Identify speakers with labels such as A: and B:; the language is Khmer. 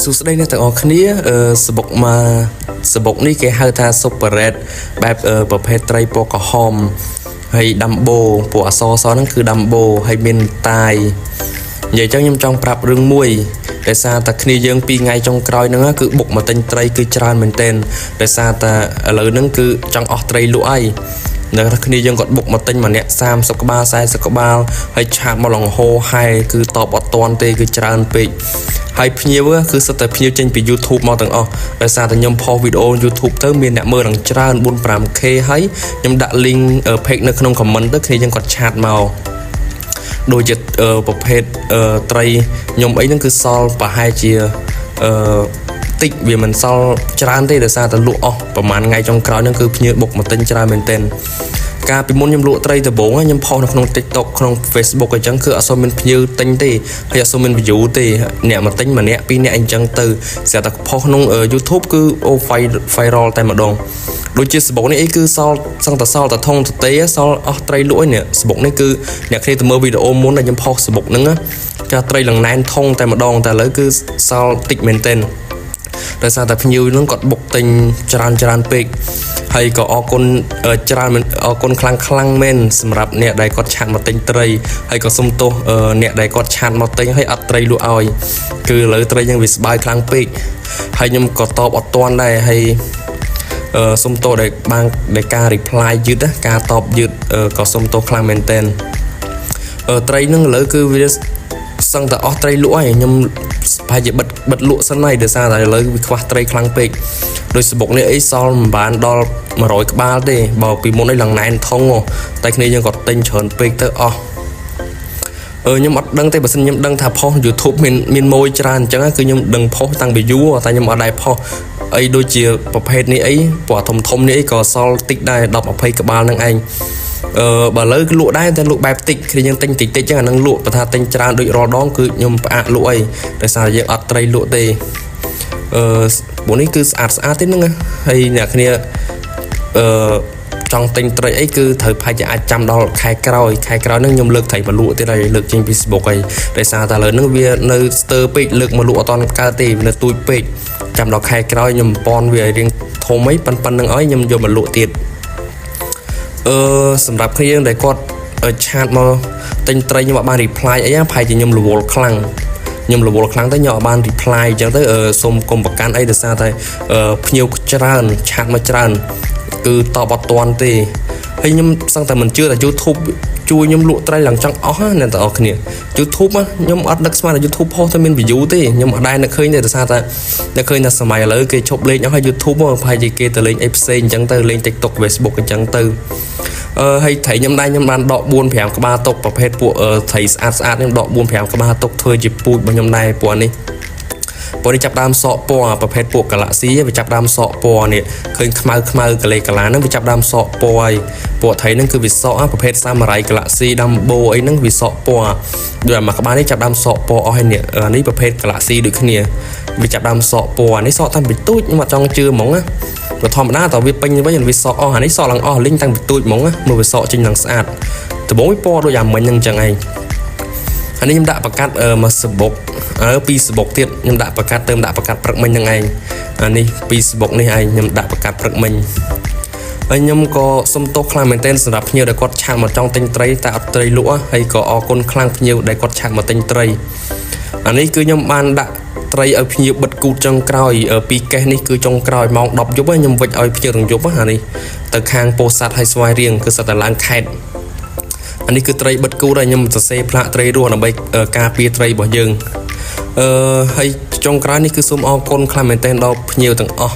A: សួស្តីអ្នកទាំងអស់គ្នាអឺសបុកមកសបុកនេះគេហៅថា Super Red បែបប្រភេទត្រីពណ៌ក្រហមហើយដាំបូពណ៌អសសហ្នឹងគឺដាំបូហើយមានតាយនិយាយចឹងខ្ញុំចង់ប្រាប់រឿងមួយដោយសារតែគ្នាយើងពីរថ្ងៃចុងក្រោយហ្នឹងគឺបុកមកទិញត្រីគឺច្រើនមែនទែនដោយសារតែឥឡូវហ្នឹងគឺចង់អស់ត្រីលក់ហើយនៅថាគ្នាយើងគាត់បុកមកទិញម្នាក់30ក្បាល40ក្បាលហើយឆាតមកលងហោហែគឺតបអត់តាន់ទេគឺច្រើនពេកហើយភ្ញៀវគឺសិតតែភ្ញៀវចេញពី YouTube មកទាំងអស់ដោយសារតែខ្ញុំផុសវីដេអូ YouTube ទៅមានអ្នកមើលនឹងច្រើន4 5K ហើយខ្ញុំដាក់ link page នៅក្នុង comment ទៅគ្នាយើងគាត់ឆាតមកដូចជាប្រភេទត្រីខ្ញុំអីហ្នឹងគឺសល់ប្រហែលជាអឺតិចវាមិនសល់ច្រើនទេដោយសារតែលក់អស់ប្រហែលថ្ងៃចុងក្រោយហ្នឹងគឺភ្ញៀវបុកមកទិញច្រើនមែនទែនកាលពីមុនខ្ញុំលក់ត្រីដំបូងខ្ញុំផុសនៅក្នុង TikTok ក្នុង Facebook អញ្ចឹងគឺអត់សូវមានភ្ញៀវទិញទេហើយអត់សូវមាន view ទេអ្នកមកទិញម្នាក់ពីរនាក់អញ្ចឹងទៅស្រាប់តែផុសក្នុង YouTube គឺអូ viral តែម្ដងដូចជាសបុកនេះអីគឺសល់សឹងតែសល់តែធុងទទេសល់អស់ត្រីលក់ឯនេះសបុកនេះគឺអ្នកគ្នាទៅមើលវីដេអូមុនដែលខ្ញុំផុសសបុកហ្នឹងចាត្រីឡើងណែនធុងតែម្ដងតែឥឡូវគឺសល់តិចមែនទែនដោយសារតែភ្ញៀវហ្នឹងគាត់បុកទិញច្រើនច្រើនពេកហើយក៏អរគុណច្រើនអរគុណខ្លាំងខ្លាំងមែនសម្រាប់អ្នកដែលគាត់ឆាតមកទិញត្រីហើយក៏សុំទោសអ្នកដែលគាត់ឆាតមកទិញហើយអត់ត្រីលក់ឲ្យគឺឥឡូវត្រីយើងវាស្បើយខ្លាំងពេកហើយខ្ញុំក៏តបអត់ទាន់ដែរហើយអឺសុំទោសដែលបានដែលការ reply យឺតការតបយឺតក៏សុំទោសខ្លាំងមែនទែនអឺត្រីនឹងឥឡូវគឺវាសឹងតែអស់ត្រីលក់ហើយខ្ញុំប្រហែលជាបិទបិទលក់សិនហើយដោយសារតែឥឡូវវាខ្វះត្រីខ្លាំងពេកដោយសបុកនេះអីសល់មិនបានដល់100ក្បាលទេបើពីមុនអីឡើងណែនធុងតែគ្នាយើងក៏ទិញច្រើនពេកទៅអស់អឺខ្ញុំអត់ដឹងទេបើសិនខ្ញុំដឹងថាផុស YouTube មានមានម៉ួយច្រើនអញ្ចឹងគឺខ្ញុំដឹងផុសតាំងពីយូរតែខ្ញុំអត់ដែរផុសអីដូចជាប្រភេទនេះអីពណ៌ធំធំនេះអីក៏សល់តិចដែរ10 20ក្បាលហ្នឹងឯងអឺបើលើគឺលក់ដែរតែលក់បែបតិចគឺយើងទិញតិចតិចចឹងអានឹងលក់បើថាទិញច្រើនដូចរាល់ដងគឺខ្ញុំផ្អាកលក់អីដោយសារយើងអត់ត្រីលក់ទេអឺពួកនេះគឺស្អាតស្អាតទេហ្នឹងហើយអ្នកគ្នាអឺចង់ទិញត្រីអីគឺត្រូវផាច់អាចចាំដល់ខែក្រោយខែក្រោយហ្នឹងខ្ញុំលើកត្រីមកលក់ទៀតហើយលើកចេញពី Facebook ហើយដោយសារតែឥឡូវហ្នឹងវានៅស្ទើរពេកលើកមកលក់អត់ទាន់កើតទេវានៅទូចពេកចាំដល់ខែក្រោយខ្ញុំប៉នវាឲ្យរៀងធំអីប៉ុណ្្នឹងអីខ្ញុំយកមកលក់ទៀតអឺសម្រាប់គ្នាដែលគាត់ឆាតមកទិញត្រីខ្ញុំអត់បាន reply អីប្រហែលជាខ្ញុំរវល់ខ្លាំងខ្ញុំរវល់ខ្លាំងទៅខ្ញុំអត់បាន reply អញ្ចឹងទៅសុំកុំប្រកាន់អីដោយសារតែភ្ញៀវច្រើនឆាតមកច្រើនគឺតបអត់ទាន់ទេហើយខ្ញុំសឹងតែមិនជឿថា YouTube ជួយខ្ញុំលក់ត្រីឡើងចង់អស់ណាអ្នកទាំងអស់គ្នា YouTube ខ្ញុំអត់នឹកស្មានថា YouTube ផុសទៅមាន view ទេខ្ញុំអត់ដែរនឹកឃើញទេដោយសារតែនឹកឃើញថាសម័យឥឡូវគេឈប់លេងអស់ហើយ YouTube ប្រហែលជាគេទៅលេងអីផ្សេងអញ្ចឹងទៅលេង TikTok Facebook អញ្ចឹងទៅអឺហើយត្រីខ្ញុំដែរខ្ញុំបានដក4 5ក្បាលទុកប្រភេទពួកត្រីស្អាតស្អាតខ្ញុំដក4 5ក្បាលទុកធ្វើជាពូជរបស់ខ្ញុំដែរពួកនេះពួកនេះចាប់ដើមសក់ពណ៌ប្រភេទពួក Galaxy វាចាប់ដើមសក់ពណ៌នេះឃើញខ្មៅខ្មៅកលេកាឡាហ្នឹងវាចាប់ដើមសក់ពណ៌ហើយពួកត្រីហ្នឹងគឺវាសក់ប្រភេទ Samurai Galaxy Dumbo អីហ្នឹងវាសក់ពណ៌ដូចអាមួយក្បាលនេះចាប់ដើមសក់ពណ៌អស់ហើយនេះនេះប្រភេទ Galaxy ដូចគ្នាវាចាប់ដើមសក់ពណ៌នេះសក់តាំងពីទូចខ្ញុំអត់ចង់ជឿហ្មងណាបើធម្មតាតើវាពេញវិញវាសក់អស់អានេះសក់ឡើងអស់លីងតាំងពីទូចហ្មងណាមើលវាសក់ចេញឡើងស្អាតដំបូងវាពណ៌ដូចអាមិញហ្នឹងអញ្ចឹងឯងអានេះខ្ញុំដាក់ប្រកាត់មកសបុកអើពីរសបុកទៀតខ្ញុំដាក់ប្រកាត់ទៅដាក់ប្រកាត់ព្រឹកមិញហ្នឹងឯងអានេះពីរសបុកនេះឯងខ្ញុំដាក់ប្រកាត់ព្រឹកមិញហើយខ្ញុំក៏សុំទោសខ្លាំងមែនទែនសម្រាប់ភ្ញៀវដែលគាត់ឆាតមកចង់ទិញត្រីតែអត់ត្រីលក់ហើយក៏អរគុណខ្លាំងភ្ញៀវដែលគាត់ឆាតមកទិញត្រីអានេះគឺខ្ញុំបានដាក់ត្រីឲ្យភ្ញៀវបិទគូតចុងក្រោយពីកេះនេះគឺចុងក្រោយម៉ោង10យប់ខ្ញុំវិចឲ្យភ្ញៀវទាំងយប់អានេះទៅខាងពោធិ៍សាត់ហើយស្វាយរៀងគឺសិតតែឡើងខេតអានេះគឺត្រីបិទគូតហើយខ្ញុំសរសេរផ្លាកត្រីរស់ដើម្បីការពារត្រីរបស់យើងអឺហើយចុងក្រោយនេះគឺសូមអរគុណខ្លាំងមែនទែនដល់ភ្ញៀវទាំងអស់